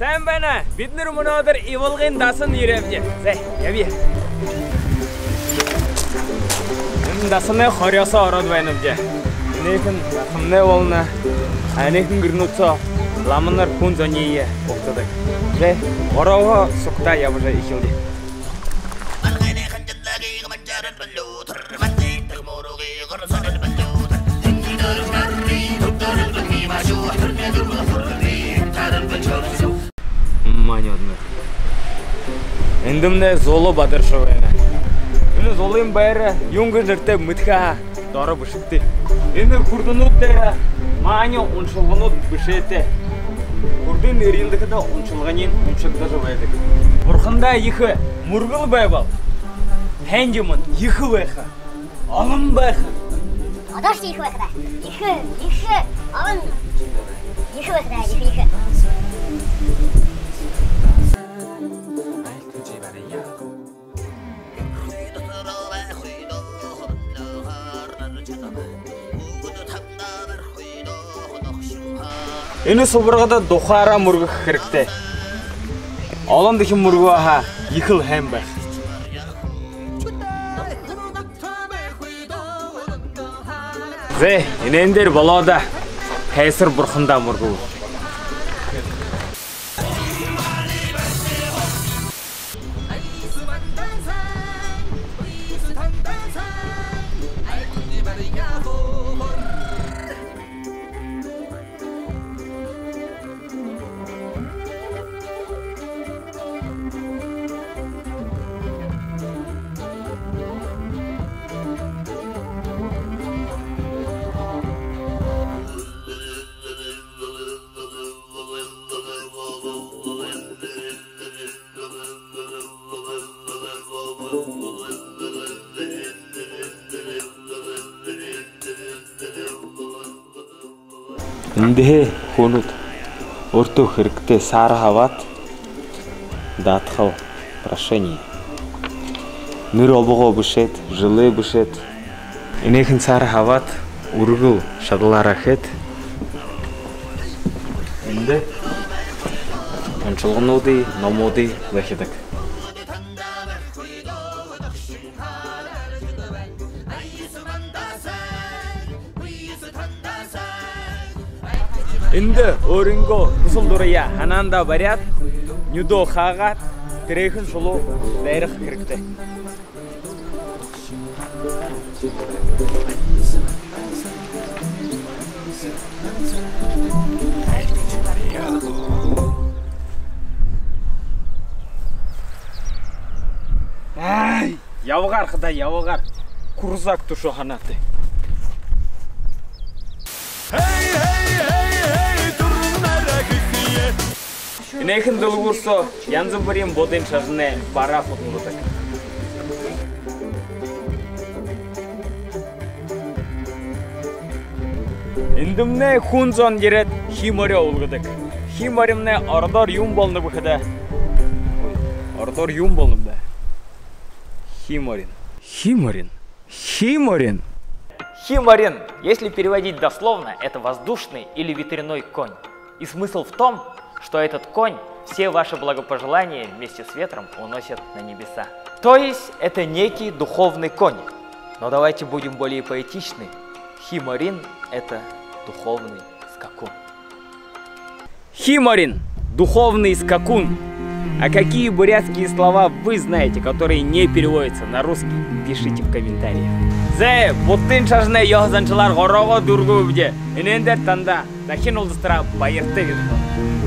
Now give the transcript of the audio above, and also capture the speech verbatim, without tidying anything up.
Сайн байна! Бидэнэр мүнөөдэр Ивалгын дасан ерээбди. Зэ, ябая. Энэ дасанай хорёосоо ороод байнабди. Энээхэн дасамнай болоно. А энээхэн гэрнүүд соо ламанар хүн зониие угтадаг. Зэ, гороогоо сугтаа ябажа эхилэе. Маани одно. Эндэмнай зула бадаржа байна. Энэ зулын байра юун гэжэ нэрэтэй мэдэхэ һаа, доро бэшэгты. Энэ хүрдэнүүд дээрэ маани уншалганууд бэшээтэй. Хүрдын эрьелдэхэдэ уншалганиинь уншагдажа байдаг. Бурхандаа ехэ мүргэл байбал, һайн юумэн ехэ байха. Олон байха. Одоошье ехэ байха даа. Ехэ, ехэ, олон. Ехэ байха даа, ехэ, ехэ. Энэ субаргада духаараа мүргэхэ хэрэгтэй. Олон дахин мүргөө һаа, ехэл һайн байха. Зэ, энээн дээрэ болоо даа. Хайсар бурхандаа мүргөө. Эндэһээ хүнүүд өөртөө хэрэгтэй саарһа абаад, даатгал, прошение. Нэрэ обогоо бэшээд, жэлээ бэшээд. Энээхэн саарһа абаад, үргэл шадалаараа хээд, эндэ уншалгануудые, номуудые захидаг. Эндэ өөрынгөө хүсэл дураяа һанаандаа бариад, нюдөө хаагаад, тэрээхэн шулуу дайраха хэрэгтэй. Ай, ябагаар хадаа, ябагаар. Крузак түшөө һанаатай. Энээхэн дэлгүүр соо янза бүриин буддын шажанай бараа худалдадаг. Эндэмнай хүн зон ерээд, хии морёо үлгэдэг. Хии моримнай ородоор юун болоноб гэхэдэ. Ой, ородоор юун болоноб даа? Хии морин. Хии морин. Хии морин. Хии морин, если переводить дословно, это воздушный или ветряной конь. И смысл в том, что этот конь все ваши благопожелания вместе с ветром уносит на небеса. То есть это некий духовный конь. Но давайте будем более поэтичны. Хии морин — это духовный скакун. Хии морин, духовный скакун. А какие бурятские слова вы знаете, которые не переводятся на русский? Пишите в комментариях. Зэ, буддын шажанай ёһо заншалаар гороогоо дүүргэбэбди. Энээн дээрэ танда дахин уулзатараа баяртай гэжэ.